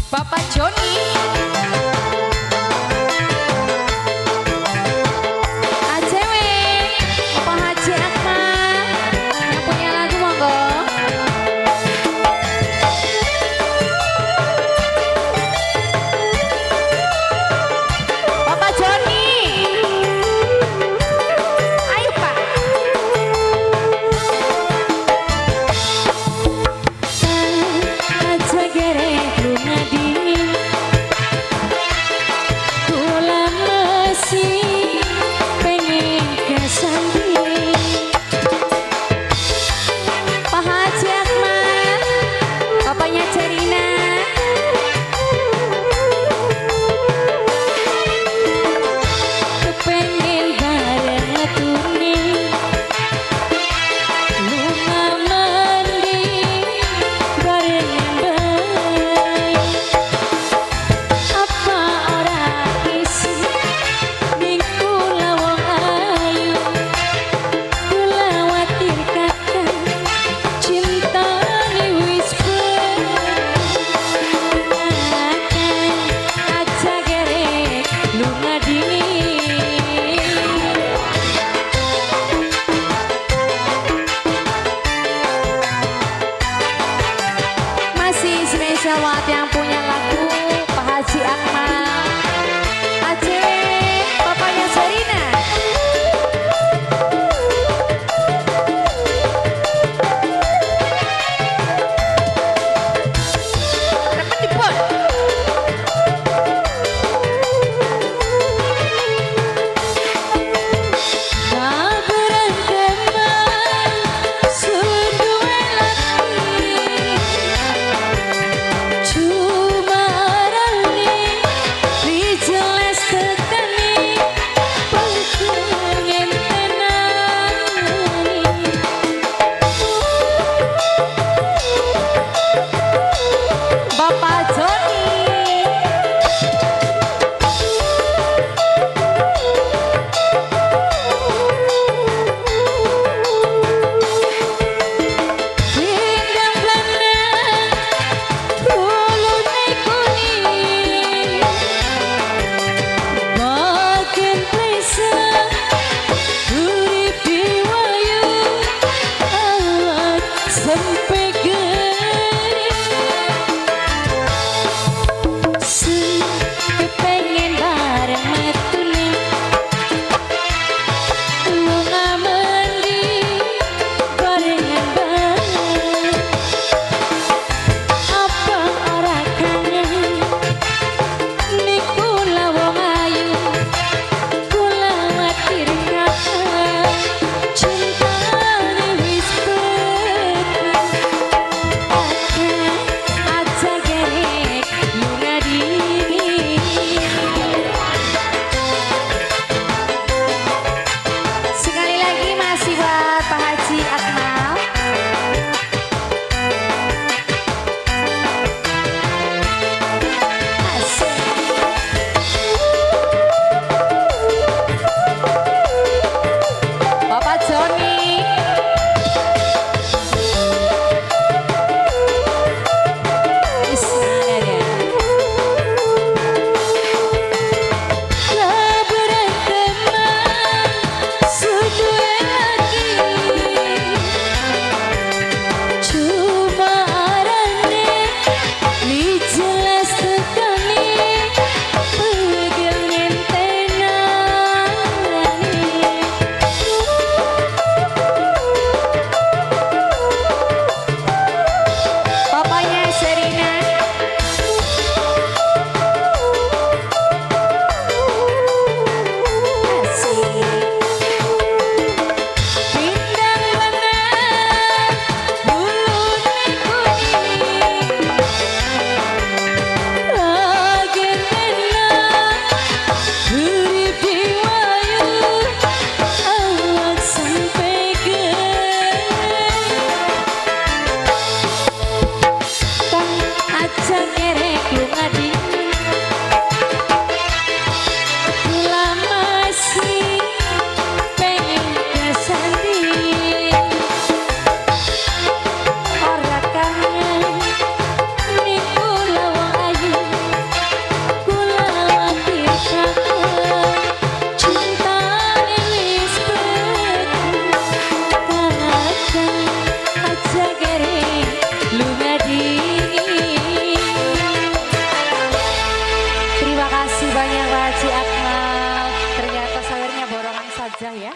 Bapak Joni. ACW, Bapak Haji Akmal yang punya lagu monggo. Bapak Joni, ayo Pak. Aja gerek lunga dingin, kula masih pengen kesanding. Pak Haji Akmal, bapaknya Cerina. Kepengen bareng ngetuni, lunga mandi bareng bae. Apa ora isin ning kula wong ayu, kula watir kakang cintane wis kakang aja gerek lunga dingin. Masih spesial buat yang punya lagu Pak Haji Akmal, ACW, papanya Serina. Remen dipun. Kaberanteman seduwe laki, cuma arane jelas tekane pengen tenani. Bapak Joni. Windang lanang bulune kuning, makin plesa urip diwayu awak sampe gede. Kepengen bareng metune, lunga mandi barengan bareng. Apa ora kangen ning kula wong ayu, kula watir kakang cintane wis peteng. Kakang aja gerek lunga dingin. Sekali lagi masih buat Pak Haji Akmal. Asik. Bapak Joni. Isnada ya. Kaberanteman seduwe laki, cuma arane li jelas tekane pegel ngentenane. Papanya Serina. Asik. Pindang lanang bulune kuning, agen tenang urip diwayu awak sampe gede. Kang aja gerek lunga dingin, kula masih pengen kesanding. Ora kangen ning kula wong ayu, aja ya.